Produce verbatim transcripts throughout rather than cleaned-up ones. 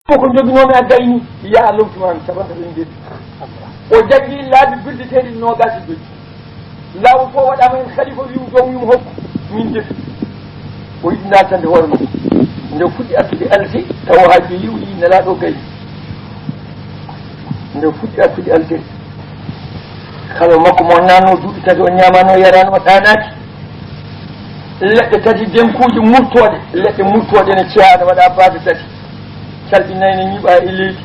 Ko joginoomi a gayni, yaa lomtuma mi capanɗe ɗen jeeɗi. O jaggi laabi birdeteeɗi noogaas e joyi. Laawol fof waɗaama heen, khalifa wi'u joom wi'u mo hokku, min defi. O yiɗi naatande hoore makko. Nde fuɗɗi artude alte, tawa haa joyi o yii nelaaɗo gayni. Nde fuɗɗi artude alte, kala makko mo naatno duuɓi tati, o ñaamaano, yaraano, o ɗaanaaki. Leɗɗe tati denkuuji murtooɗe, leɗɗe murtooɗe ne ceyaa, ne waɗa baade tati. Calɗi nayi ne ñiɓaa e leydi.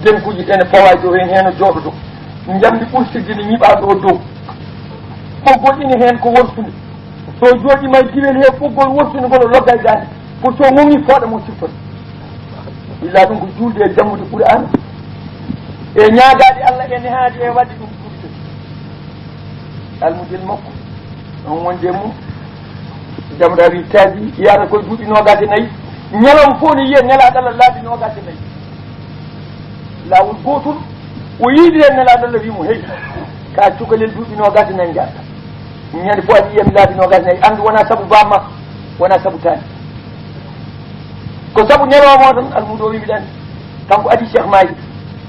Denkuuji ɗe ne pawaa ɗo heen, heen o jooɗoto. Njamndi ɓurtirdi ne ñiɓaa ɗo dow. Ɓoggol ine heen ko wortude. So jooɗiima e diwel he ɓoggol wortude ngol o logga e daande. Ko so ŋoŋi fooɗa mo siftoto. Illa ɗum ko juulde e janngude Qur'aan. E ñaagaade Allah e nehaade e waɗde ɗum duuɓi tati. Almudel makko, on wonde e mum, Jamra wi taji, yara koye duuɓi noogaas e nayi. Ñalawma fof ne yiya nelaaɗo Allah laabi noogaas e nayi. Laawol gootol, o yiidi heen nelaaɗo Allah wi mo, "Hey, ka cukalel duuɓi noogaas e nayi njaarta. Ñande fof aɗa yiya mi laabi noogaas e nayi, anndu wonaa sabu baamma, wonaa sabu taani." Ko sabu ñalawma o tan, almuudo o wi mbiɗa anndi. Kanko adi Cheikh Mahi.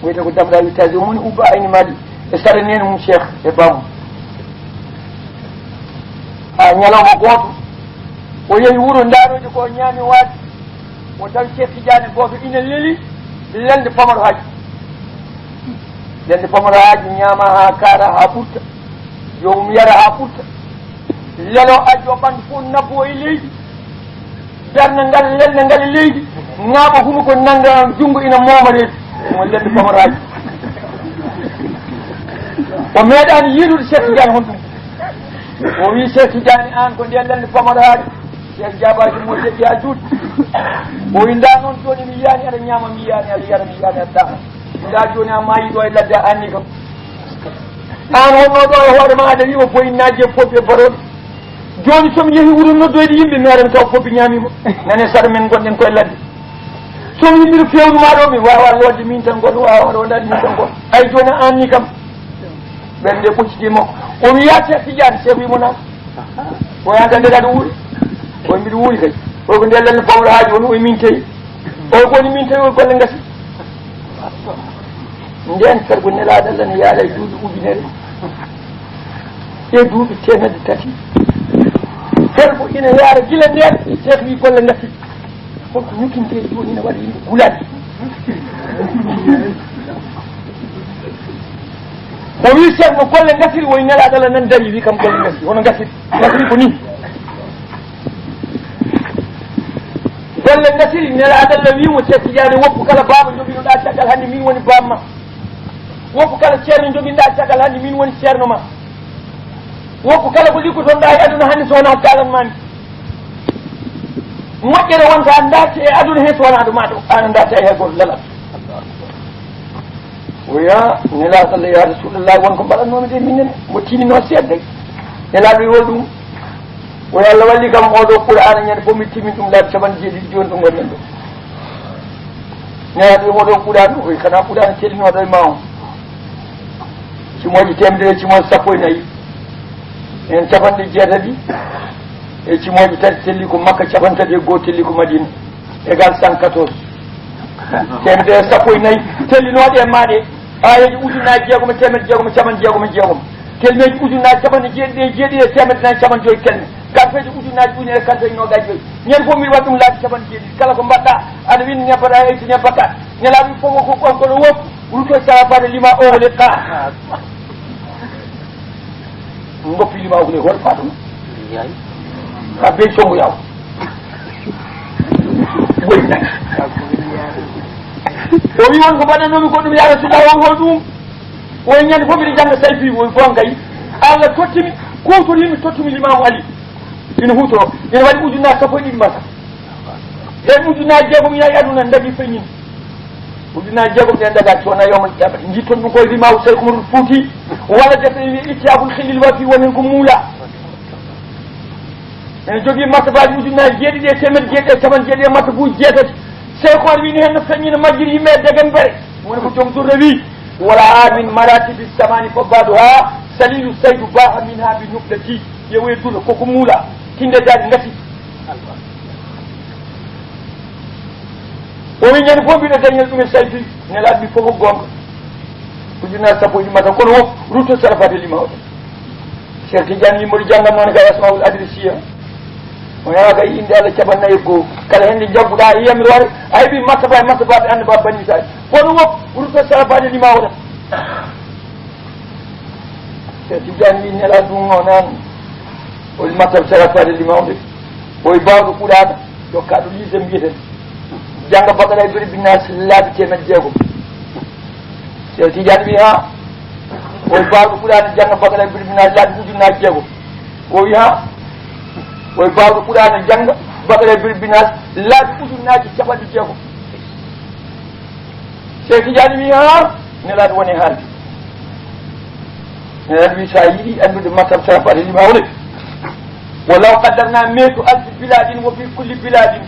Wiyete ko Damra Wittaji, o moni ubba ayni Mali. E sara nene mum Cheikh e bamum. Ha ñalawma gooto, o yehi wuro ndaaroyde ko o ñaami waade. O tawi Cheikh Tidiane gooto ina leli lelde pamaro haji. Lelde pamaro haji ñaama ha kaara ha ɓurta. Yo um yara ha ɓurta. Lelo ajjo ɓandu fof nabbo e leydi. Darna ngal, lelna ngal e leydi, ŋaaɓa hunuko, nannga junngo ina mooma reedu. Mo lelni pamaraaji. O meeɗaani yiidude Cheikh Tidiane honɗum. O wii Cheikh Tidiane, aan ko ndeen lelni pamaraaji. Cheikh jaabaaki mo, deƴƴi haa juuti. O wii, ndaa noon jooni mi yiyaani aɗa ñaama, mi yiyaani aɗa yara, mi yiyaani aɗa ɗaana. Ndaa jooni a maayii ɗo e ladde, a anni kam. Aan wonnoo ɗo e hoore ma, aɗa wiya o boyinnaaji e fodde e barooɗe. Jooni so mi yehi wuro noddoyde yimɓe, mi aran taw fodde ñaamiima. Nane saɗa men ngonɗen koye ladde. So mi yimɓe feewnu ma ɗo, mi waawa loodde min tan goɗɗo, waawa rondaade min tan goɗɗo. Ay jooni a anni kam. Ɓernde ɓocciti makko. O wi, "Yaa Cheikh Tidiane." Cheikh wi mo, "Naam." O yaa tan de kadi wuuri. O mbiɗa wuuri kay. O ko nde lelne pawɗo haaji on, o min tawi. O ko woni min tawi o golle ngasi. Ndeen fergo nelaaɗo Allah ne yaada e duuɓi ujunere e duuɓi teemedde tati. Fergo ina yaara gila ndeen, Cheikh wi golle ngasi. Holko ñukkintee jooni ina waɗa yimɓe gulaɗi? O wi Cheikh mo golle ngasiri, woy nelaaɗo Allah nan dari wi kam golle ngasi, hono ngasiri. Ngasiri ko ni. Golle ngasiri, nelaaɗo Allah wi mo Cheikh Tidiane, woppu kala baaba joginoɗaa caggal hannde min woni baaba ma. Woppu kala ceerno joginoɗaa caggal hannde min woni ceerno ma. Woppu kala ko liggotoɗaa e aduna hannde so wonaa kaalan ma ni. Moƴƴere wonta ndaarte e aduna he so wonaa ɗum aɗo, an ndaarte hay gooto lelal. Oya, nelaaɗo Allah, ya Rasulallah, won ko mbaɗatnoomi de minen, mo tininoo seeɗa de. Nelaaɗo wi hol ɗum? Oya, Allah walli kam oɗo Qur'aana ñande fof mi timin ɗum laabi capanɗe jeeɗiɗi jooni ɗo ngonɗen ɗo. Nelaaɗo wi oɗo Qur'aana, oy kana Qur'aana telinooɗo e ma on. Cimooji teemedere, cimooji sappo e nayi. En capanɗe jeetati e cimooji tati telli ko Makka, capanɗe tati e goo telli ko Madina, égal cent quatorze. Teemedere sappo e nayi tellinooɗe e maaɗe, aayeeje ujunnaaje jeegom e teemedde jeegom e capanɗe jeegom e jeegom. Kelmeeji ujunnaaje capanɗe jeeɗiɗi e jeeɗiɗi e teemedde nayi capanɗe joyi kelme. Kalfeeji ujunnaaje ujunere kalfeeji noogaas joyi. Ñande fof mbiɗa waɗa ɗum laabi capanɗe jeeɗiɗi. Kala ko mbaɗɗa, aɗa winndi ñebbaɗa, a yalti ñebbaɗa. Nelaaɗo fof ko, ko, ko, ko, woppu. Ruto sara fade lima o le ka. Ngoppi lima o le hol fadum. Yaay. Ka be songo yaw. Woy. O wi won ko mbaɗanoomi ko ɗum, ya Rasulullah, won hol ɗum? O wi ñande fof mbiɗa jannga sayfi, o wi bon kay. Allah tottimi, kuutorimi, tottumi Limaamu Ali. Ina huutoro, ina waɗi ujunnaaji sappo e ɗiɗi masa. Ɓen ujunnaaji jeegom ina e aduna, ndaɗi feññin. Ujunnaaji jeegom ɗen daga cona yawmal qiyamati. Jitton ɗum koye Rimaahu Seyku Umarul Fuuti. Walla defte wi Ittihaful Xillil Wafi, woni ko muula. Ene jogii martabaaji ujunnaaji jeeɗiɗi e teemedde jeeɗiɗi e capanɗe jeeɗiɗi e martabuuji jeetati. Seyku Umar wini heen no feññina majjiri yimɓe e degembere. Woni ko joom durre wi, wala min maratibi samani fo baadu ha salilu saydu baha min ha bi nuɓɗati. Yewoye durre koko muula. Tinde daɗi ngati. O wi ñande fof mbiɗo dañel ɗum e saytude, Nelaaɗo wi fof ko goonga. Ujunnaji sappo e ɗiɗi mata, kono fof rutto sarafaade lima o. Cheikh Tidiane wi mboɗo janngan noon ka Asmaul Adrisiya. O yaha kay innde Allah capanɗe nayi e goo. Kala hende jagguɗa e yamiroore, a heɓi martaba e martabaɓe annabaaɓe Bani Israil. Kono fof rutto sarafaade lima o tan. Cheikh Tidiane wi Nelaaɗo ɗum o nan. O wi martaba sarafaade lima o de. O wi baawɗo Qur'aana. Jokka ɗo lycée mbiyeten. Jannga Baqara e Birbi Naas laabi teemeɗɗe jeegom. Cheikh Tidiane wi ha. O wi baawɗo Qur'aana jannga Baqara e Birbi Naas laabi ujunnaaji jeegom. O wi ha. O wi baawɗo Qur'aana jannga Baqara e Birbi Naas laabi ujunnaaji capanɗe jeegom. Cheikh Tidiane wi ha. Nelaaɗo woni haalde. Nelaaɗo wi sa yiɗi anndude martaba sarafaade lima o de. Walaw qaddarna miatu alfi biladin wa fi kulli biladin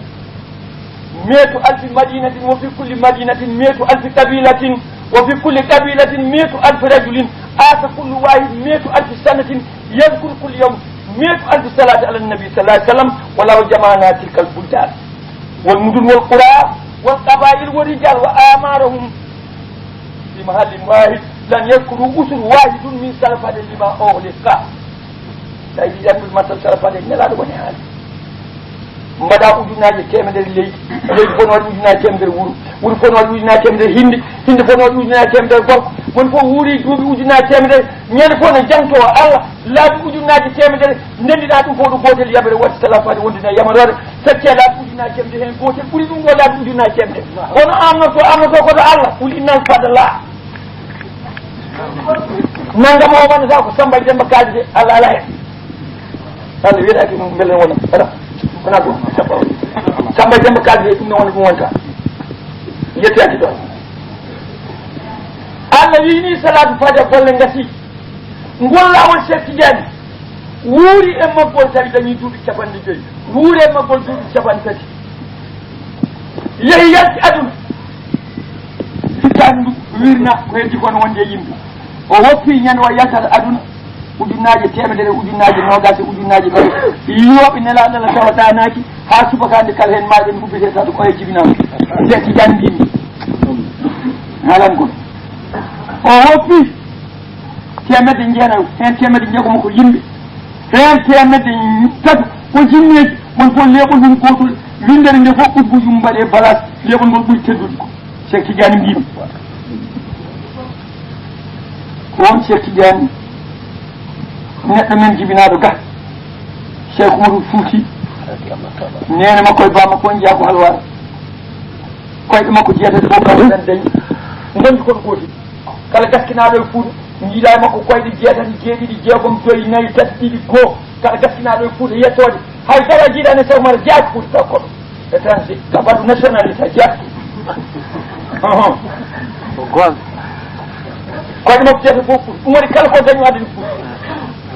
miatu alfi madinatin wa fi kulli madinatin miatu alfi qabilatin wa fi kulli qabilatin miatu alfi rajulin ata kullu wahid miatu alfi sanatin yadhkuru kullu yawm miatu alfi salati ala nabi sallallahu alaihi wasallam walaw jama'na tilkal buldan wal mudun wal qura wal qabail wal rijal wa amarahum fi mahallin wahid lan yadhkuru usur wahidun min sarafaade lima ughliqa. Tawi ɗiɗi anndude martaba sarafaade nelaaɗo woni haali. Mbaɗa ujunnaaje teemedere leydi. Leydi fof no waɗi ujunnaaje teemedere wuro. Wuro fof no waɗi ujunnaaje teemedere hinde. Hinde fof no waɗi ujunnaaje teemedere gorko. Woni fof wuuri duuɓi ujunnaaje teemedere. Ñande fof no jangto Allah laabi ujunnaaje teemedere. Ndendiɗa ɗum fof ɗo gootel yamere waɗi sarafaade wonde no yamaroore. Feccee laabi ujunnaaje teemedere heen gootel ɓuri ɗum ɗo laabi ujunnaaje teemedere. Kono arnoto, arnoto ko to Allah. Qul innal fadla. Nangam o wonata ko Samba Demba Kadi de, Allah ala hen. Allah wiyata ki ɗum mbele wona. Ala. Wona ko Samba. Samba Demba Kadi de, ɗum ne wona ɗum wonta. Yettaki ɗon. Allah wi ni salatu faade golle ngasi. Ngol laawol Cheikh Tidiane wuuri e maggol tawi dañi duuɓi capanɗe joyi. Wuuri e maggol duuɓi capanɗe tati. Yehi yalti aduna. Fittaandu wirna ko heddi kono wonde e yimɓe. O woppi ñande o yaltata aduna. Ujunnaaje teemedere, ujunnaaje noogaas e ujunnaaje ɗiɗi. Yiyooɓe nelaaɗo Allah tawa ɗaanaaki. Haa subaka nde kala heen maaɗen ubbitee tato ko e jibinaama. Nde Tidiane mbimi. Haalan kon. O woppi. Teemedde jeenayo, heen teemedde jeegom ko yimɓe, heen teemedde tati ko jinneeji, mon fof leeɓol mum gootol, winndere nde fof ɓuggu yum mbaɗe balaas, leeɓol ngol ɓuri teddude ko Cheikh Tidiane mbimi. Ko on Cheikh Tidiane, neɗɗo men jibinaaɗo ga, Cheikh Umarul Fuuti, neene makko e baa makko on jeyaa ko halwaar, koyɗe makko jeetati fof kamɓe tan dañi, ngonndi kono gootel. Kala gaskinaaɗo e Fuuta, njiidaa e makko koyɗe jeetati, jeeɗiɗi, jeegom, joyi, nayi, tati, ɗiɗi, goo. Kala gaskinaaɗo e Fuuta yettoode, hay dara jiidaani e Sewmar Jaak Fuuta taw koɗo. Étranger, ka baɗu nationalité Jaak. Ahon. Ko goonga. Koyɗe makko jeetati fof Fuuta. Ɗum waɗi kala ko dañi addi Fuuta.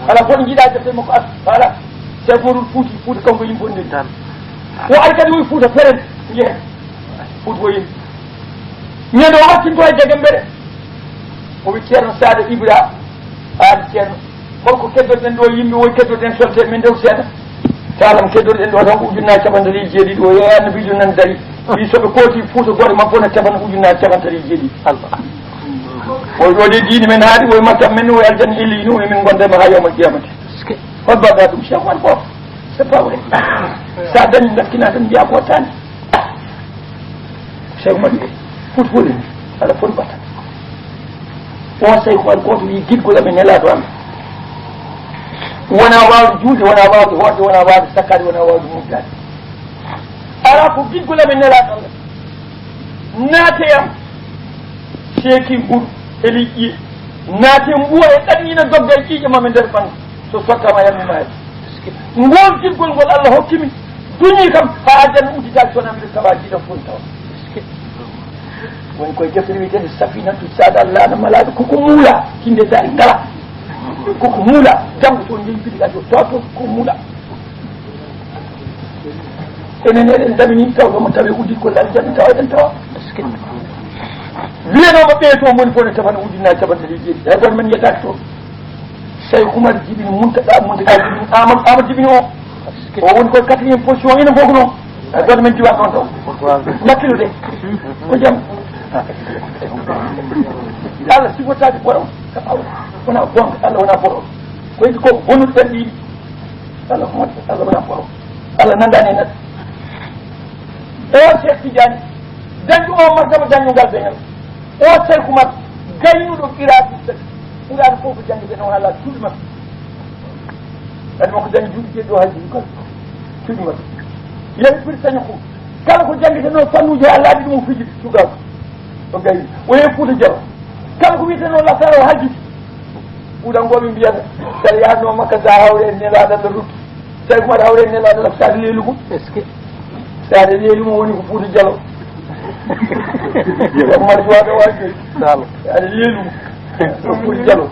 Kala fof njiidaa defte makko as. Voilà. Sewmar Fuuti, Fuuta kanko yimɓe wonde. Tan. O ari kadi o e Fuuta feren. Njehen. Fuuta o yimɓe. Ñande o wattinto e Degembere. O wi Ceerno Saada Ibra, aali Ceerno, holko keddoɗen ɗo yimɓe, o keddoɗen solte men ndew seeɗa. Talam keddoɗen ɗo tan ko ujunnaaji capanɗe tati e jeeɗiɗi, o yeeya annabiijo nan dari. Wi soɓe kooti Fuuta gooto makko na capan ujunnaaji capanɗe tati e jeeɗiɗi. Allah. O ɗo de diine men haadi, o e makka men, o e aljanna illiyino, o e min gondema ha yawmal qiyamati. Hol baga ɗum, Cheikh Omar Kof? C'est pas vrai. Sa dañi gaskina tan mbiya ko tani. Cheikh Madi, foti foti ni, ala foti bata. On Cheikh Madi, ko to yi gidgol amen nelaɗo am. Wona wawde julde, wona wawde hoorde, wona wawde sakkade, wona wawde murtade. Ala ko gidgol amen nelaɗo Allah. Naate yam, seeki mburu e liƴƴi. Naate mbuwa e ɗanñina dogga e ƴiiƴe mame nder ɓandu. So sottama yammi maari. Ngol gidgol ngol Allah hokkimi. Duñi kam, ha aljanna uddita sona mbiɗa tawa jiɗam fof tawa. Woni koye deftere wiyetede Safinatu Sada Lana Malaɓe, koko muula, tinde dari ngala. Koko muula, janngo to jeeyi bidi gajo, to to ko muula. Enen eɗen damini taw ɗo mo tawi uddi ko aljanna tawa eɗen tawa. Wiyanoma ɓe to moni fof ne tabana uddina tabanta ɗe jeeɗi. Hay goto men yettaki to. Cheikh Oumar Jibini Mountaga, Mountaga Jibini Amadou, Amadou Jibini o. O woni koye quatrième position ina fof ko noon. Hay gooto men jiwa ɗon ɗo. Makkilude. Ko jam. Allah sifotaade borom. Wona bonka. Allah wona borom. Ko yiɗi ko bonnude ɓen ɗiɗi. Allah ko moƴƴo. Allah wona borom. Allah nandani e neɗɗo. O Cheikh Tidiane. Dañɗo o martaba dañɗo ngal dañal. O Cheikh Oumar. Gaynuɗo qiraati. Qur'an fof ko jangde no ala duuɓi makko. Kadi makko dañi duuɓi jeeɗi ɗo hay duuɓi kala. Cuuɗi makko. Yeru pir sañi ko. Kala ko jangete noon fannuuji haa laaɓi ɗum o fiji sukaako. O gayi. O yehi Fuuta Jalo. Kala ko wiyetee noon lasaara o hajjude. Fuutankooɓe mbiyata. Kala yahatnoo Makka sa hawre e nelaaɗo Allah rukki. Tawi ko mbaɗa hawre e nelaaɗo Allah saade leelu mum. Est-ce que? Saade leelu mum woni ko Fuuta Jalo. Ko mbaɗa suwaade o waɗde. Saade leelu mum. Ko Fuuta Jalo.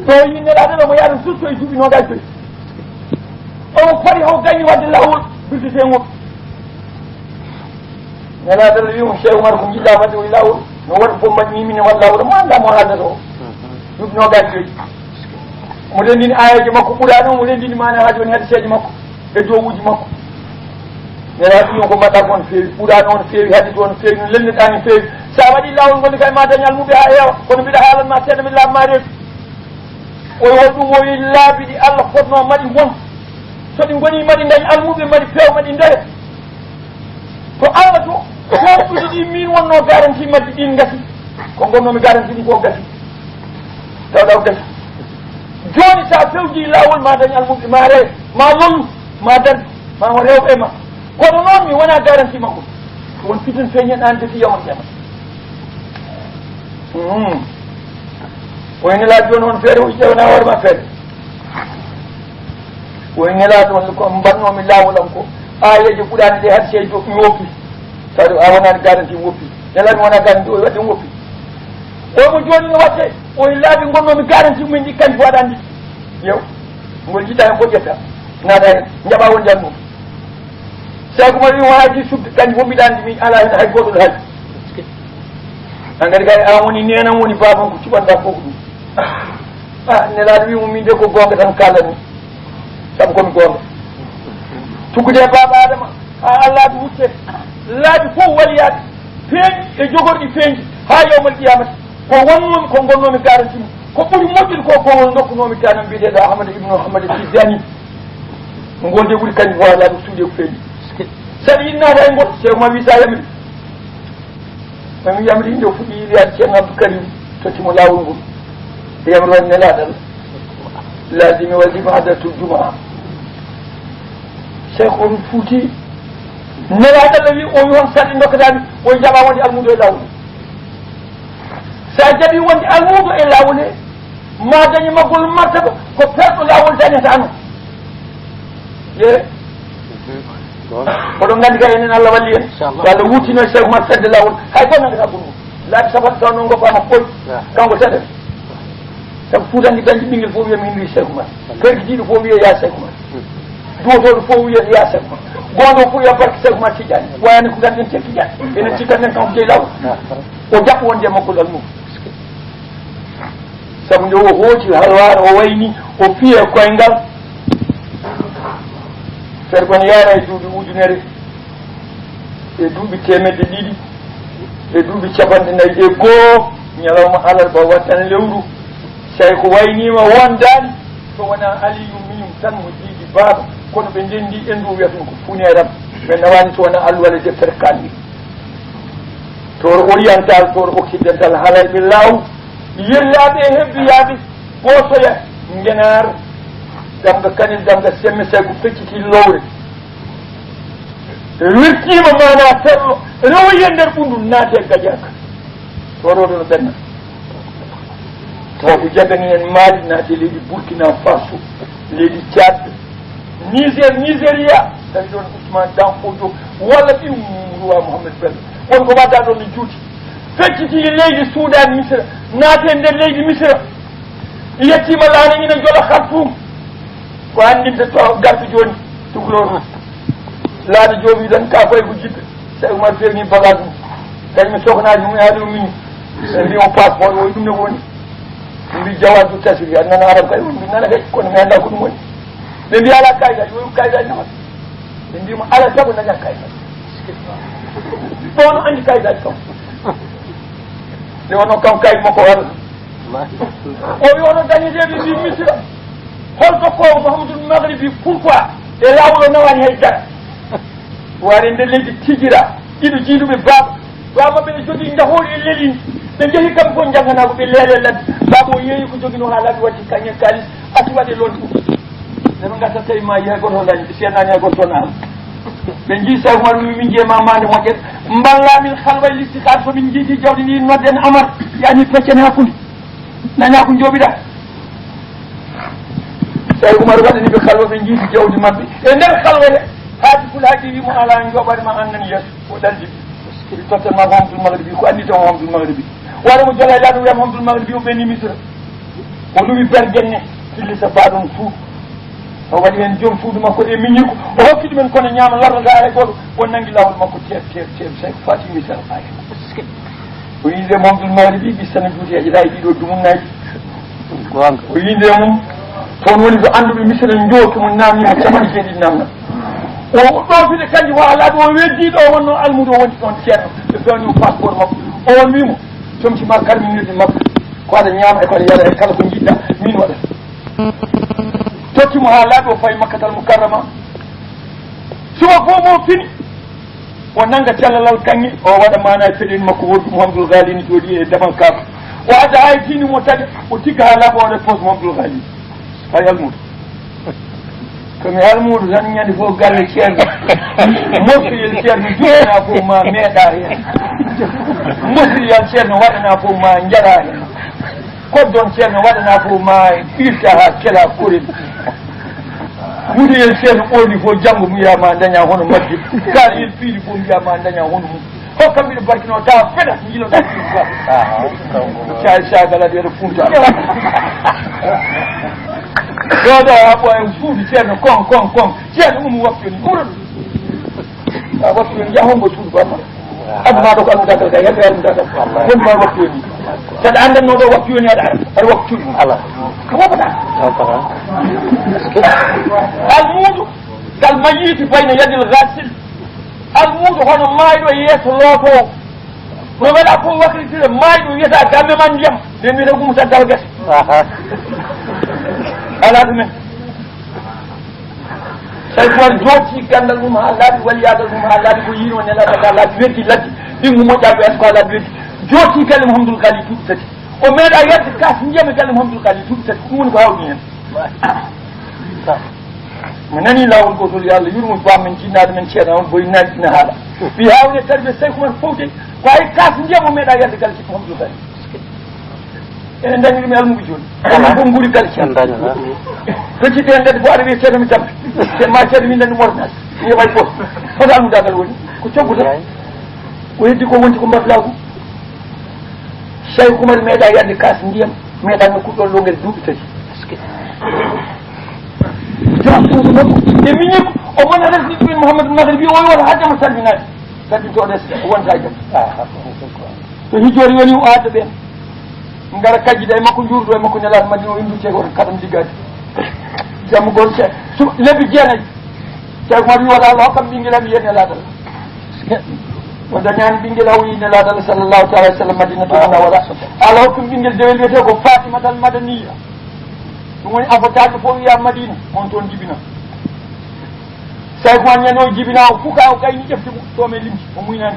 So yi nelaaɗo Allah mo yaata susto e duuɓi noogaas joyi. Omo foti haw gañi wadde laawol duddetee ngol. Nelaaɗo Allah wiimo Cheikh Oumar ko njiɗɗa wadde o e laawol. No waɗa fof mbaɗ mimi ne waɗa laawol mo annda mo haaldata o. Duuɓi noogaas joyi. Mo renndini aayeeje makko ɓuraaɗo, mo renndini maana haa jooni hadiseeje makko e dowuuji makko. Nelaaɗo wiimo ko mbaɗɗa ko on feewi, ɓuraaɗo on feewi, hadis on feewi, no lelneɗaa ni feewi. Sa waɗi laawol ngol kay ma dañ almuɓe haa heewa, kono mbiɗa haalan ma seeɗa mi laaɓ ma reedu. O wi hol ɗum? O wi laabi ɗi Allah fotnoo maɗi won. So ɗi ngonii maɗi ndañ almuɓe, maɗi peew, maɗi ndare. Ko Allah to, ko ɗuɗi ɗi min wonnoo garanti majji ɗin ngasi. Ko ngonnoomi garanti ɗum ko gasi. Tawɗa o gasi. Jooni sa fewji laawol ma dañ almuɓe, ma ree, ma lollu, ma dardi, ma o rewɓe ma. Kono noon mi wona garanti makko. Won fitin feeñen an defi yawmal kiyama. Hmm. O ene laabi jooni on feere, o ƴeewna hoore ma feere. O ene laabi on ko mbaɗnoomi laawol am ko aayeeje ɓuraaɗe ɗe hadisee jo mi woppi. Tawi a wonaani garanti woppi. Nelaaɗo wona garanti o waɗde woppi. O mo jooni no waɗde, o e laabi ngonnoomi garanti mumen ɗi kanji waɗande. Yew. Ngol jitta hen fof ƴetta. Naata hen. Njaɓa wonde an ɗum. Sabu ma wi o haaji subde kanji fof mbiɗa anndi min alaa hen hay gooto ɗo haaji. An kadi kay an woni nenan woni baban ko cuɓanɗa fof ko ɗum. Ah, nelaaɗo wi mo min de ko goonga tan kaalami. Sabu komi goonga. Tuggude e baaba Adama, haa Allah ɗum wutte. Laabi fof waliyaaɓe, peeñi e jogorɗi peeñi, haa yawmal qiyamati. Ko wonnoomi, ko ngonnoomi garanti mum. Ko ɓuri moƴƴude ko, ko ngol ndokkunoomi tanam biyeteeɗo Ahmad ibnu Ahmad Tijjani. Ngol de ɓuri kanjum fof alaa ɗum suuɗi e ko feeñi. Saɗa yiɗi naata e ngol, Seeku ma wi sa yamiri. Mami yamri nde o fuɗɗi yiɗoyaade Ceerno Abdou Karim, tottimo laawol ngol. Yamri waɗi nelaaɗo Allah. Laazimi waɗi hadratul jumaa. Cheikh Omar Fouti, nelaaɗo Allah wi, o wi on sarɗi dokkataami, o jaɓa wonde almuudo e laawol. Sa jaɓi wonde almuudo e laawol he, ma dañi maggol martaba, ko perɗo laawol dañatano. Ye. Oɗon nganndi kay enen Allah walli en. Inchallah. Yo Allah wuttino e Cheikh Oumar fedde laawol. Hay ko nanngata ɓurɗo. Laabi sappo taw noon ngoppaama foy. Ya. Kanko seeɗa. Sabu Fuutanke dañde ɓinngel fof wiya min wi Cheikh Oumar. Pergitiiɗo fof wiya ya Cheikh Oumar. Duwotooɗo fof wiya ya Cheikh Oumar. Goonɗo fof wiya barke Cheikh Oumar Tidiane. Wayani ko ngannden Cheikh Tidiane. Enen cikkaten kanko jeyi laawol. Ya. O jaɓ wonde e makko almuudo. Sabu nde o hooti halwaar, o wayni, o fiye koyngal. Feere kon yaara e duuɓi ujunere, e duuɓi teemedde ɗiɗi, e duuɓi capanɗe nayi e goo, ñalawma alarba wattan lewru. Say ko wayniima wondaani, so wonaa Aliyu miyum tan mo jiidi baaba, kono ɓe ndenndi e ndu wiya ɗum ko funeeram. Ɓe nawaani so wonaa alluwal e deftere kaanni. Toor oriental, toor occidental, haalayɓe laaw, yellaaɓe e hebbiyaaɓe, Boosoya, Ngenaar, Damga Kanel, Damga Semme, Sayku fecciti lowre. Wirtiima maanaa fello, rewoyi e nder ɓunndu, naati e gajaaka. Toor oɗo no ɓenna. Taw ko jagani en Mali, naati e leydi Burkina Faso, leydi Tchad, Niger, Nigeria, tawi ɗon Ousmane Dan Fodio, walla ɓiy Ruwa Mohamed Bello. Won ko wadda ɗon no juuti. Fecciti leydi Sudan, Misira, naate nder leydi Misira. Yettima laana ina jola Khartoum. Ko anndinta to garɗo jooni, tukulor. Laana joomi tan ka fay ko jiɗɗo. Cheikh Oumar fewni bagage mum. Kañum e sohnaaji mum e haali ummini. Ɓe mbi on passeport o, ɗum ne woni. Ɓe mbi Jawadu Tasiri, a nana arab kay, on mbi nana kay, kono mi annda ko ɗum woni. Ɓe mbi ala kayitaji, o kayitaji nama. Ɓe mbi mo, "Alaa sago dañaa kayit." Ɗo no anndi kayitaaji kam. Nde wonno kam kayit makko walla. O wi, "Onon dañeteeɓe mbi Misira, hol dokkoowo Mouhamadoul Maghribi, pourquoi e laawol o nawaani hay dara?" Waare nde leydi tijira, ɗiɗo jiiduɓe baaba, baaba maɓɓe ne jogii ndahoori e lelini. Ɓe njehi kamɓe fof njannganaa ko ɓe leele ladde. Baaba o yeeyi ko joginoo haa laaɓi, watti kañe kaalis, ati waɗe londe udditi. Nde ɓe ngarta tawi ma hay gooto hollaani, ɓe seeɗnaani hay gooto toon am. Ɓe njii Seeku Umar wi, "Min njeema maande moƴƴere. Mballa min halwa e listikaar, so min njiiti jawdi ndi nodden Amar, yani peccen hakkunde." Nana ko njooɓiɗaa. Seeku Umar waɗani ɓe halwa, ɓe njiiti jawdi maɓɓe. E nder halwa he, haati Fulaaji wi mo, "Alaa njooɓaade ma an nani yeeso." O ɗaldi. Ɓe tottan ma Mouhamadoul Maghribi, ko anndi taw Mouhamadoul Maghribi. Wara mo jola e laawol, wiya Mouhamadoul Maghribi o ɓenni Misira. O luwi bergenne, fillisa baaɗon suudu. O waɗi heen joom suudu makko e miñirko. O hokki ɗumen kono ñaama lornataa hay gooto. O nanngi laawol makko teep, teep, teep, say ko faati Misira faati. O yii nde Mouhamadoul Maghribi, ɓe sana juuti, heƴataa e ɗiɗo dumunnaaji. Goonga. O yii nde mum, toon woni ko annduɓe Misira njooki mo, naamni mo capanɗe jeeɗiɗi naamna. O ɗoofide kanji haa laaɓi, o weddii ɗo wonno almuudo, o woni ɗoon ceerno. Ɓe feewni mo passeport makko. O won wii mo, "Comci ma karminirɗi makko. Ko aɗa ñaama e ko aɗa yara e kala ko njiɗɗa, min waɗata." Totti mo haa laaɓi, o fayi Makkatal Mukarrama. Suba fof mo fini, o nannga callalal kaŋŋe, o waɗa maana e peɗeli makko wordu Mouhamadoul Ghali ne jooɗi e damal kaaba. O adda haa e diini mo taƴa, o tigga haa laaɓa, o waɗa poos Mouhamadoul Ghali. Hay almuudo. Ko mi almuudo tan, ñande fof galle ceerno. Moftuyel ceerno juɓɓinaa fof ma meeɗa heen. Moftuyel ceerno waɗanaa fof ma njaraa heen. Koddon ceerno waɗanaa fof ma ɓirta haa kela korel. Wutuyel ceerno ɓoorni fof janngo mbiyaa ma daña hono majje. Kaaliyel piiri fof mbiyaa ma daña hono mum. Hokkam mbiɗo barkino tawa feɗa njiloɗa. Caay sagala ɗeɗo funta. Ɗo ɗo a ɓoya suudu ceerno kon, kon, kon. Ceerno umu waktu ni ɓuran. A waktu ni jahon mo suudu bamma. Aduna ɗo ko almudagal kay, yadde almudagal. Woni ma waktu ni. Saɗa andan no ɗo waktu ni aɗa, aɗa waktu ni. Ala. Ko wapata. Wapata. Almuudu kal mayyiti bayna yadil ghasil. Almuudo hono maayɗo e yeeso lootoowo. No waɗa fof waklitire maayɗo wiyata gamme man ndiyam. Nde mbiyata ɗum tan dal gasi. Aha. Ala ɗumen. Tawi ko waɗi jooti ganndal mum haa laaɓi, walliyaagal mum haa laaɓi, ko yiino Nelaaɗo haa laaɓi, weddi ladde. Ɓinngu moƴƴaaɓe en ko haa laaɓi, weddi. Jooti galle Mouhamadoul Ghali duuɓi tati. O meeɗa yadde kaas ndiyam e galle Mouhamadoul Ghali duuɓi tati. Ko ɗum woni ko hawni heen. Mi nani laawol gootol, yo Allah yurmo bam men, jinnaaɗo men, ceerno on Boy Naaji ina haala. Wi hawni e tarbiya Seyku men fowde, ko hay kaas ndiyam o meeɗa yadde galle Seyku Mouhamadoul Ghali. Enen dañi ɗum e almuɓe jooni. Ala. Enen fof nguuri galle ceerno. En dañi, ha. Fecci ɓe en kadi fof aɗa wiya ceerno mi tampi. Te ma ceerno min nani ɗum ordonnance. Mi heɓay poste. Hoto almudagal woni? Ko coggu tan. Yaay. O heddi ko wonti ko mbaɗlaagu. Seyku Umar meeɗa yadde kaas ndiyam, meeɗa nokku ɗon longel duuɓi tati. Joom suudu makko, e miñi ko, o mona resdi ɗumen Mouhamadou Maghribi, o woni wata hajjama salminaade. Kadi to ɗes, o wonta e jam. To hijjoori woni o adda ɓeen. Ngara kajjida e makko, njuurdo e makko, Nelaaɗo Madina, o inndu ceego, kaɗam liggaade. Jamma gol ce-, su-, lebbi jeenayi. Ceerno Umar wi, wata Allah hokkam ɓinngel, am yiyen Nelaaɗo Allah. O dañaani ɓinngel, o wi Nelaaɗo Allah sallallahu taala alaihi wasallam Madinatu Munawwara. Allah hokkam ɓinngel dewel wiyetee ko Fatimatal Madaniya. Ɗum woni afotaaɓe fof wiya Madina, on toon jibina. Tawi ko ñande o jibina, o fuka, o gayni ƴefte mum, to men limti, o muynani.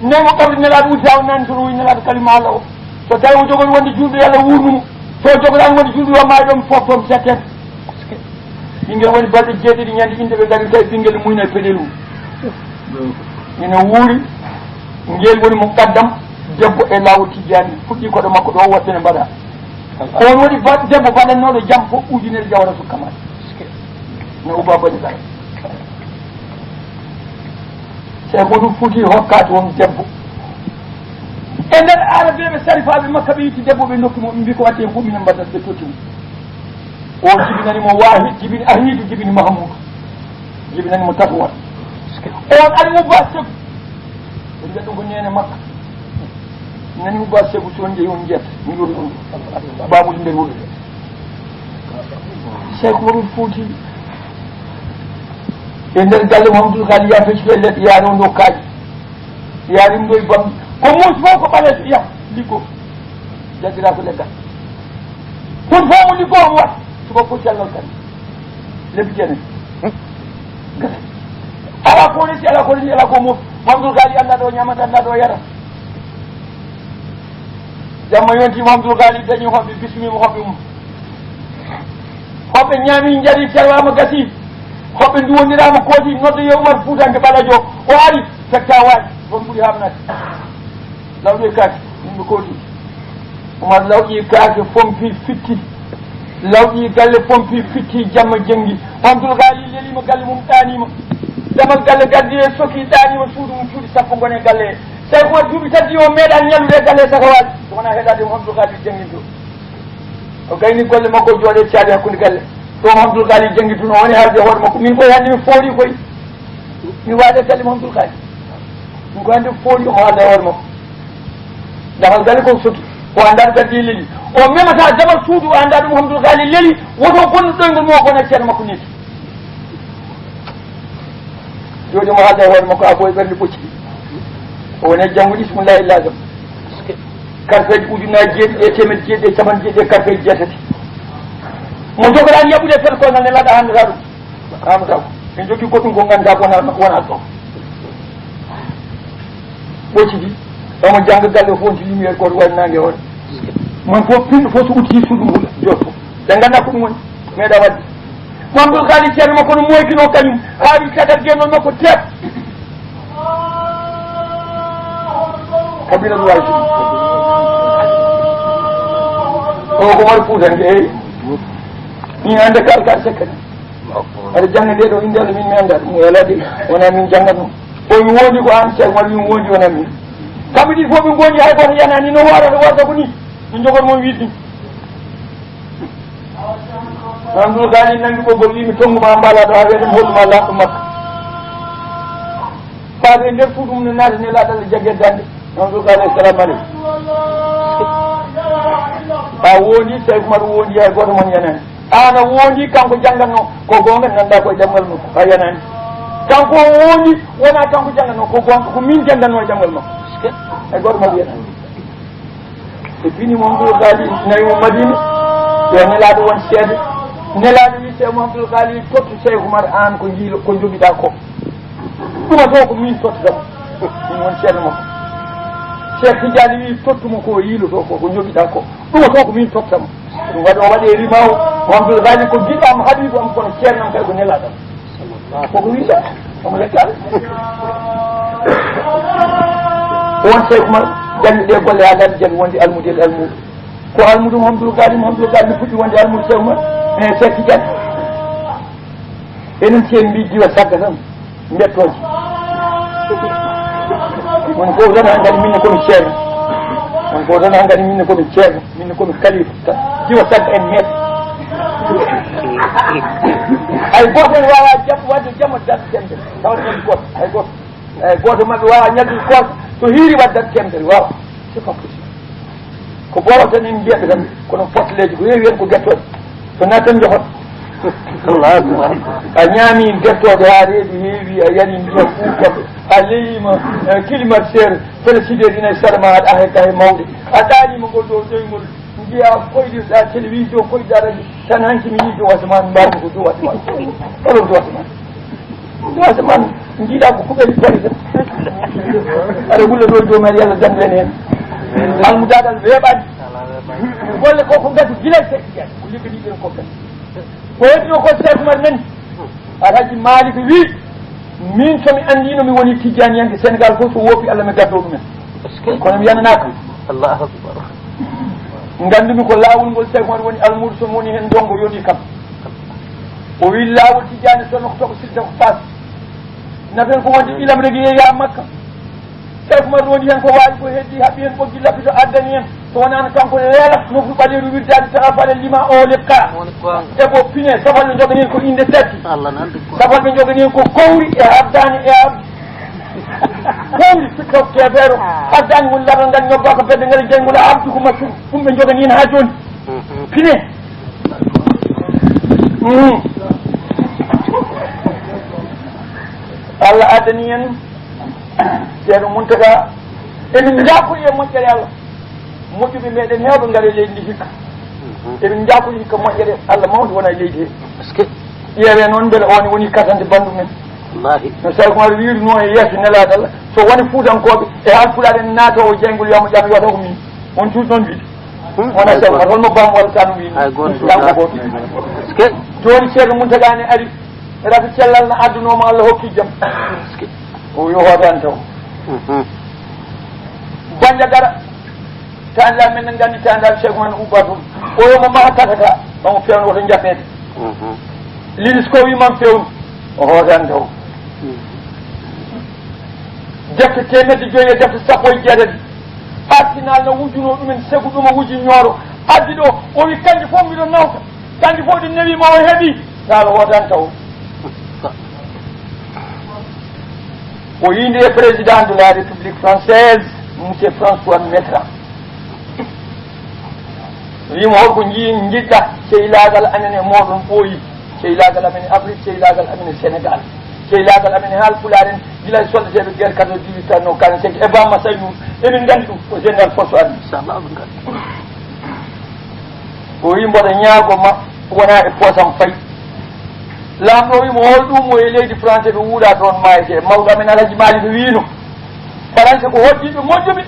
Nden o qabri Nelaaɗo, wuddita o nani toon, o wi Nelaaɗo kalima Allah o. So tawi o jogori wonde julɗo, yo Allah wuurnu mo. So o jogoraani wonde julɗo, yo maayo ɗo, mi foofto, mi setten. Ɓinngel woni balɗe jeeɗiɗi, ñande innde ɓe ngari, tawi ɓinngel muyna e peɗel mum. Ina wuuri, ngel woni muqaddam debbo e laawol Tijjaani, fuɗɗi koɗo makko ɗo, wattene mbaɗa. Ko on woni ba-, debbo baɗannooɗo jam fof ujunere Jawharatul Kamal. No Uba Bani Kala. Sey ko ɗum foti hokkaade on debbo. E nder Arabeeɓe sarifaaɓe Makka, ɓe itti debbo, ɓe ndokki mo, ɓe mbi ko waɗi heen fof minen mbaɗata, ɓe totti mo. O jibinani mo Wahid, jibini Ahidu, jibini Mahmudu. Jibinani mo Tatuwal. On ari mo ba Segu. Ɓe mbiya ɗum ko neene makko. Nani mo ba Segu, so on njehi on njiyat. Mi ɗum ɗum. Bamuɗi nder wuro. Seyku Umar Fuuti. E nder galle Mamadou Kali, yaa fecci felle, yaa rewndo kaaƴe, yaa rimndo e bammi. Ko muusi fof ko ɓaleejo, yaa liggo. Jaggira ko leggal. Kono fof mo liggo, omo waɗa. Suba ko cellal kadi. Lebbi jeenayi. Gasa. Ala ko resi, ala ko resi, ala ko mo-, Mamadou Kali annda ɗo ñamata, annda ɗo yara. Jamma yonti, Mamadou Kali dañi hoɓɓe, bismima hoɓɓe mum. Hoɓɓe ñaami, njari, terwama, gasi. Hoɓɓe nduwondirama, kooti, nodda yo Umar Fuutanke ɓaleejo. O ari, fekka waɗi, ɗon ɓuri hamnade. Lawƴe kaake, yimɓe kooti. Umar lawƴi kaake, fompi, fitti. Lawƴi galle, fompi, fitti, jamma jenngi. Abdul Ghali lelima galle mum, ɗanima. Damal galle gaddi e soki, ɗanima suudu mum, cuuɗi sappo ngone galle he. Tawi Umar duuɓi tati o meeɗa ñallude galle he saka waali. So wona heɗade mo Abdul Ghali jennginto. O gayni golle makko, jooɗe caali hakkunde galle. Ɗo mo Abdul Ghali jennginto, o woni haalde hoore makko. Min koye hannde mi foori koye. Mi waade galle mo Abdul Ghali. Ɗum ko hannde fooli omo haalda e hoore makko. Damal galle ko soki. O anndaa ɗo gaddi leli. O memata damal suudu, o anndaa ɗum Abdul Ghali leli. Woto bonnu ɗoyngol mo, o bona ceerno makko neti. Jooɗi mo haalda e hoore makko, a ɓooy ɓernde ɓocci. O woni e janngo ismullahi lazam. Karfeeji ujunnaaji jeeɗiɗi e teemedde jeeɗiɗi e capanɗe jeeɗiɗi e karfeeji jeetati. Mo jogoɗaa yaɓude e fed koyngal ne laɗa hannde ɗum. Amata ko en jogii goɗɗum ko nganndaa wona, wona ɗo. Ɓoccidi, omo jannga galle o fof, wonti lumière gooto waɗi naange hoore. Mon fof, pinɗo fof so udditi suudu mum hula, jooɗo. Ɓe nganndaa ko ɗum woni, meeɗa waɗde. Mamadou Kali ceerno makko no moykino kañum, haa wi caggal gennol makko teep. Kabila Duwaaji. O ko Umar Fuutanke, eyi. Min hannde kal kal sekkani. Aɗa jannga nde ɗo innde Allah, min mi anndaa ɗum, mi alaa de, wonaa min janngatno. O wi woodi ko aan, Cheikh Umar wi woodi wonaa min. Kamɓe ɗiɗi fof ɓe ngondi, hay gooto yanaani, no warata warata ko ni. Min jogoto mon wiide ni. Abdul Ghani nanngi ɓoggol, wi mi tonngu ma, mbaalaa ɗo haa wiyata mi hoɗu ma laaɓɗo Makka. Faade e nder suudu mum ne naati, Nelaaɗo Allah jaggi e daande. Abdul Ghani, assalamu aleykum. A wondi, Cheikh Umar wondi, hay gooto mon yanaani. Aan a wondi, kanko janngatno, ko goonga, nanndaa ko e ɗemngal makko, a yanaani. Kanko o wondi, wonaa kanko janngatno, ko goonga, ko min janngatno e ɗemngal makko. Hay gooto mon yanaani. Ɓe pini Mamadou Ghali, nawi mo Madina, yo Nelaaɗo won seede. Nelaaɗo wi, Cheikh Mamadou Ghali, tottu Cheikh Umar aan ko yiilo, ko jogiɗaa ko. Ɗuma to ko min tottata mo. Min won ceerno makko. Cheikh Tidiane wi, tottu mo ko yiiloto ko, ko jogiɗaa ko. Ɗuma to ko min tottata mo. Ɗum waɗi o waɗi e rimawo, Mamadou Ghali ko giɗo am, habibu am, kono ceerno am kay ko Nelaaɗo am. Koko wiya, omo yettaani. Ko won Cheikh Oumar, janngi ɗe golle haa dañi janngi wonde almude e almuudo. Ko almudo Mouhamadoul Ghali, Mouhamadoul Ghali fuɗɗi wonde almudo Cheikh Oumar, e Cheikh Tidiane. Enen si en mbii diwa sagga tan, mbettooje. Woni fof tan haa ngadi min ne komi ceerno. Woni fof tan haa ngadi min ne komi ceerno. Min ko mi kalifa, diwa sagga en meeɗa. Hay gooto en waawaa jam-, waɗde jam date temedere. Tawata en gooto, hay gooto. Hay gooto maɓɓe waawaa ñallude gooto, so hiiri waɗde date temedere, waawaa. C'est pas possible. Ko boobo tan en mbiyata tan, kono porteleeji ko heewi heen ko gettooɗe. So naatan njohon. Allahu akbar. A ñaami gettooɗe haa reedu heewi, a yari ndiyam ɓuuɓɗam, a leliima, eh, climatiseur, frigidaire ina e sara ma, aɗa ahe kahe mawɗe. A ɗaaniima ngol ɗo ɗoyngol. Mbiya koyɗirɗa télévision, koyɗa radio, tan hanki mi yii dow asamaan, mbaɗmi ko dow asamaan. Oɗon dow asamaan. Dow asamaan, njiiɗa ko kuɓel bari tan. Aɗa wulla ɗo e dow men, Yalla dandu en heen. Almudaagal weeɓaani. Golle ko ko ngatu gila e Seeɗa Tijaan. Ko liggani ɓen ko kadi. Ko heddino ko Seeku Umar nani. Alhaji Malik wi, min so mi anndino mi woni tijjaniyanke Sénégal fof so woopi Allah mi gaddo ɗumen. Kono mi yananaaka. Allahu akbar. Nganndumi ko laawol ngol Seeku Umar woni almuudo, so mi woni heen ndongo yoni kam. O wi laawol tijjani so nokto ko sidda ko paas. Nafen ko wonde ilam regi yeeya Makka. Seeku Umar rondi heen ko waawi ko heddi, haɓi heen ɓoggi lappito addani en. So wonaano kanko leela nofru ɓaleeru wirdaade tagal faɗa lima o lekka. Woni goonga. E ko pine, safal ɓe njogani heen ko innde tati. Allah nan ɗum ko. Safal ɓe njogani heen ko kowri e ardaani e ardi. Kowri fitto keefeero. Ah. Ardaani woni laral ngal ñobbaa ko bedde ngal e jeyngol e ardi ko maccuɗo. Ɗum ɓe njogani heen haa jooni. Mhm. Pine. Mhm. Allah addani en Ceerno Muntaga. Emin njaafori e moƴƴere Allah. Moƴƴuɓe meɗen heewɓe ngari e leydi ndi hikka. Emin njaafori hikka moƴƴere Allah mawnde wona e leydi he. Est-ce que ƴeewe noon mbele on woni kasante banndum en? Wallahi. No Sadio Mamadou wiirnoo e yeeso nelaaɗo Allah, so woni Fuutankooɓe e Haalpulaar en naatoowo jeyngol yo mo ƴam, wiyata ko min. On cuuɗi noon wiide. Hmm, wona ay Sadio Mamadou, holno bam walla tan wiide? Ay gooto. Jam ko gooto. Est-ce que jooni Ceerno Muntaga ne ari, rafi cellal na addunoo mo Allah hokki jam. Est-ce que o yo hootaan taw. Mhm. Bannda dara. Taandaal men ne nganndi taandaal Cheikh Oumar Uba toon. O yo mo maha kataka, omo feewna woto njaɓɓeede. Mhm. Linis ko wi man feewnu, o hootan taw. Mhm. Defte teemedde joyi e defte sappo e jeetati. Arsenal no wujunoo ɗumen, segu ɗum o wuji ñooro. Addi ɗo, o wi kanji fof mbiɗo nawta. Kanji fof ɗi newi mo o heɓi. Taal o hootan taw. O yindi e président de la République française, monsieur François Mitterrand. Wiimo, holko nji-, njiɗɗa sehilaagal amen e mooɗon ɓooyi, sehilaagal amen e Afrique, sehilaagal amen e Sénégal, sehilaagal amen e Haalpulaar en, gila e soldateeɓe guerre quatorze dix-huit quarante-cinq e Bamma Sagnoo, emin nganndi ɗum, ko général François Mitterrand. Inchallah, ɓe nganndi. O wi, mboɗo ñaago ma, wona e poosam fayi. Laamɗo o wi mo, hol ɗum mo e leydi France ɓe wuura toon maayete? Mawɗo amen Alhaji Maalik wiino, Faransi ko hoddiiɓe moƴƴuɓe.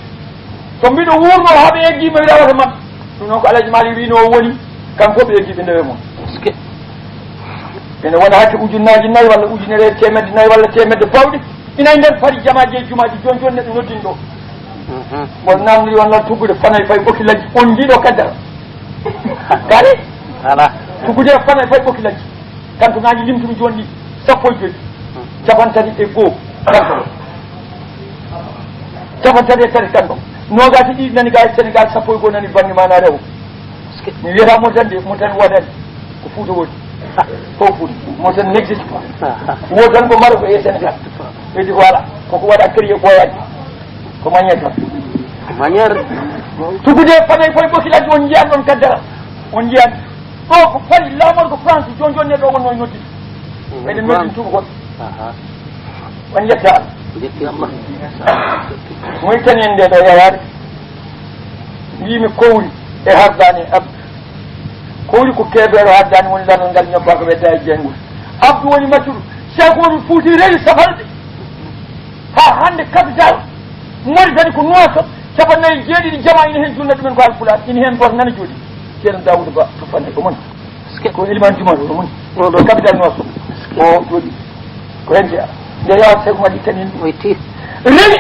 So mbiɗo wuurno, haa ɓe eggii, mi wiɗa wata maɓɓe. Ɗum noon ko Alhaji Maalik wiino o woni, kanko ɓe eggii ɓe ndewe mum. Est-ce que ene wona hakke ujunnaaji nayi walla ujunere e teemedde nayi walla teemedde pawɗe. Ina e nder fari jamaaji e jumaaji, jooni jooni neɗɗo noddin ɗo. Mhm. Won namdi won noon tuggude fanay fay ɓoki lajji. On njiiɗo kaddara. Kadi? Ala. Tuggude fanay fay ɓoki lajji. Kanto ngaaji limtumi jooni ɗi, sappo e joyi. Capantati e goo. Kanto. Capantati e tati kanto. Noogaasi ɗiɗi nani ga e Sénégal, sappo e goo nani bannge maana rewo. Mi wiyata Mauritanie de, Mauritanie woodani. Ko Fuuta woni. Ko Fuuta. Mauritanie n'existe pas. Woo tan ko Maroc e Sénégal. Ɓe mbi, voilà. Koko waɗa créé ɓooyaani. Ko manière tan. Manière. Tuggude fanay foy ɓoki lajji, on njiyan ɗon kaddara. On njiyan. Ɗo ko Paris, laamorgo France, jooni jooni neɗɗo o wonno e noddi. Mhm. Eɗen noddi tuggo. Aha. On njetta Allah. Jetti Allah. Moy tan en nde ɗo yawaade. Mbimi kowri e hardaani e Abdu. Kowri ko kebeero, hardaani woni laral ngal ñobba ko wedda e jeyngol. Abdu woni maccuɗo. Cheikh Oumar Fouti rewi safalɓe. Haa hannde capital Mauritanie ko Nouakchott, capannayyi e jeeɗiɗi jama ina heen julna ɗumen ko Haalpulaar, ina heen gooto nana jooɗi. Ceerno Daouda Ba to Fane ko mon. Ko iliman juma ɗo mon. Ɗo ɗo capital Nouakchott. O jooɗi. Ko heen jeyaa. Nde yawa Cheikh Oumar ittani en. O itti. Rewi.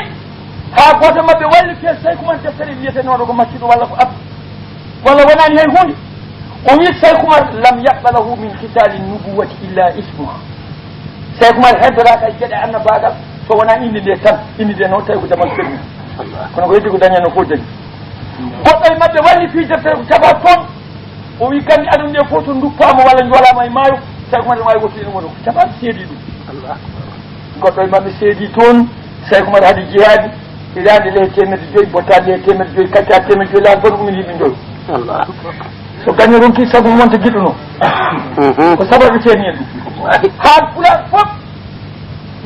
Haa gooto maɓɓe walliti e Cheikh Oumar deftere wiyetenooɗo ko maccuɗo walla ko Abdu. Walla wonaani hay huunde. O wi Cheikh Oumar lam yaqbalahu min qitaali nubuwati illa ismuha. Cheikh Oumar heddoraaka e geɗe annabaagal so wonaa innde nde tan. Innde nde noon tawi ko damal fermi. Kono ko heddi ko dañatno fof dañi. Goɗɗo e maɓɓe walliti deftere ko caɓaa toon. O wi kandi aduna nde fof to nduppaama walla njoolaama e maayo, Cheikh Oumar maayo woto ene wona ko caɓaa seedi ɗum. Goɗɗo e maɓɓe seedi toon, Cheikh Oumar haadi jihaadi, hitaande ley teemedde joyi, bottaade ley teemedde joyi, kacca teemedde joyi, laal toon umini yimɓe njoyo. Allahu Akbar. So gaño ronki sabu wonta giɗɗuno. Mhm. Ko sababu seeni en ɗum. Haalpulaar fof,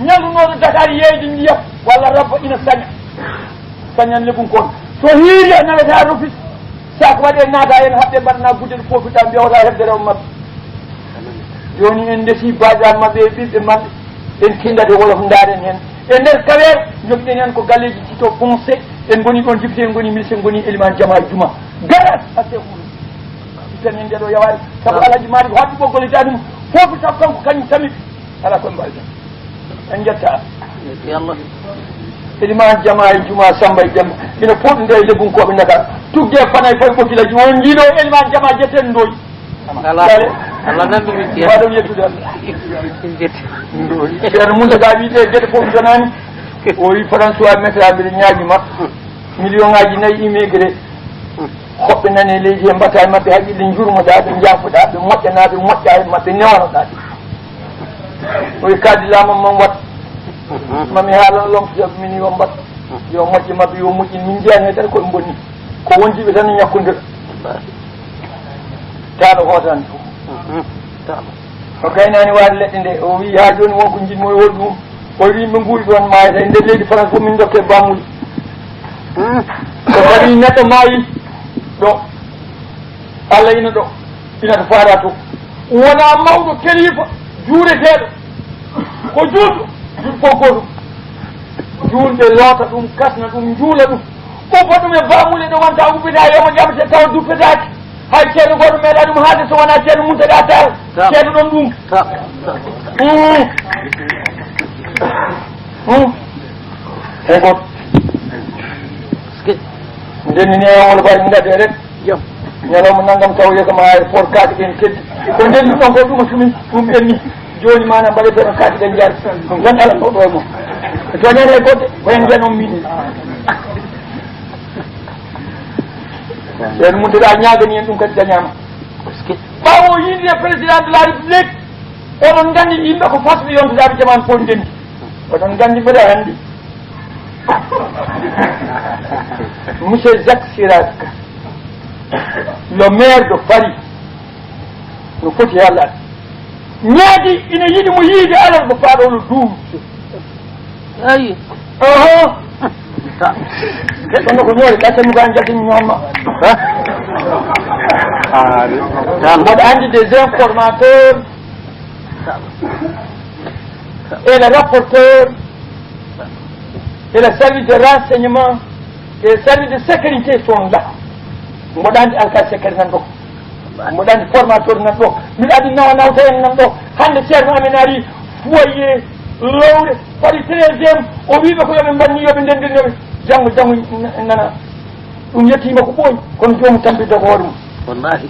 ñalnunooɗo Dakar yeeyde ndiyam, walla rabba ina saña. Sañan lebun kon. So hiiri a nawata rufis. Saako waɗe naata en haɓɓe mbaɗana gudde ɗo foofita mbewata heɓde rewo maɓɓe. Jooni en ndesi baajaal maɓɓe e ɓiɓɓe maɓɓe. En tindata wolof ndaaren heen. E nder kaweer, njogiɗen heen ko galleeji Tito Ponce. En ngoni ɗoon député, en ngoni ministre, en ngoni élément jama e juma. Garat a seeɗa. Ittanen nde ɗo yawaade. Sabu Alhaji Malick ko haɗi ɓoggol e daɗum. Foofita kanko kañum tamit. Alaa ko en mbaawi tan. En njetta. Yetti Allah. Eɗima jama e juma Samba e Demba. Ina pooɗi nde e Lebunkooɓe Ndakaaru. Tugge fanay fay ɓokilaji. On njiiɗo eɗima jama jetten ndoyi. Alaa. Dale. Allah nan ɗum yetti. Mbaɗon yettude Allah. Yetti. Ndoyi. Ceerno Mountaga wiide gede fof jonaani. O wi François Mitterrand mbiɗa ñaagima. Million ngaji nayi immigré. Hoɓɓe nani e leydi he mbatta e maɓɓe haqqille, njurmoɗa ɓe, njaafoɗa ɓe, moƴƴana ɓe, moƴƴa e maɓɓe, newanoɗa ɓe. O wi, kadi laamam man wat. Mami haalan lomtoyaaɓe min yo mbat. Yo moƴƴe maɓɓe, yo moƴƴin. Min njiyani hay tan koɓe bonni. Ko wondiɓe tan e ñakkundira. Taɗo hootan. Taɗo. O gaynani waade leɗɗe nde, o wi, haa jooni won ko njiɗmi, o wi, hol ɗum? O wi yimɓe nguuri ɗon maayata e nder leydi France fof min dokke bamuli. Ko kadi neɗɗo maayi ɗo, Allah ina ɗo, ina to faada to. Wona mawɗo kelifa juureteeɗo, ko juulɗo, juul fof gootum. Juulɓe loota ɗum, kasna ɗum, njuula ɗum. Ko goɗɗum e bamule ɗo wonta ubbita yoma jaɓete tawa duppetaake. Hay ceerno goɗɗo meeɗa ɗum haade so wona ceerno Muntaga Tall. Ceerno ɗon ɗum. Eyi goto. Ndennini e wala bari ngade rek. Ñalawma nanngam taw yeeso ma e for kaake ɗen keddi. Ko ndenni ɗon ko ɗum sumi ɗum ɓenni. Jooni mana mbaɗe toon kaake ɗen jaari. Ɗum tan ala ɗo ɗo e mo. E toñani e goɗɗe ko en janon min. Ɓen mum deɗa ñaagani en ɗum kadi dañama. Ɓawo yinde président de la république, oɗon nganndi yimɓe ko fasɓe yontudaade jaman fof ndenndi. Oɗon nganndi mbeɗa anndi. Monsieur Jacques Chirac, le maire de Paris, no foti e Allah. Ñaadi ina yiɗi mo yiide alal mo faaɗo no duuwi. Ayi. Oho. Kono ko ñoore ka tanu ka jaggi ñooma. Mboɗo anndi des informateurs et le rapporteur et le service de renseignement et le service de sécurité sont là. Mboɗo anndi alkaati secret nan ɗo. Mboɗo anndi formateur nan ɗo. Mbiɗo anndi nawa nawta en nan ɗo. Hannde ceerno amen ari foyer lowre waɗi treizième, o wiiɓe ko yoɓe mbanni yoɓe ndendir yoɓe janngo janngo nana. Ɗum yettiima ko ɓooyi kono joomum tampi dogoore mum. Wallahi.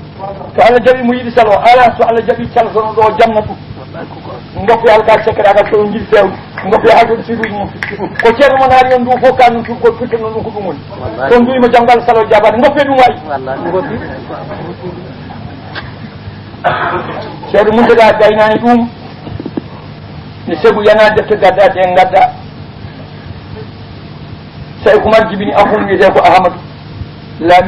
To Allah jaɓi mo yiɗi salo ala so Allah jaɓi salo sono ɗo jamna ɗum. Wallahi ko goto. Ngoppi alkaati secret agal ko ɗum jiɗi fewde. Ngoppi haalde siruji mum. Ko ceerno mon haali on ɗum fof kanum tun ko firtono ɗum ko ɗum woni. Wallahi. Ɗon duwima janngo Allah salo jabaade ngoppi ɗum wayi. Wallahi. Ceerno Muntaga gaynani ɗum. Ne segu yana defte gadda ɗe gadda. Sey Kumar jibini afun wiyete ko Ahamadu. Laami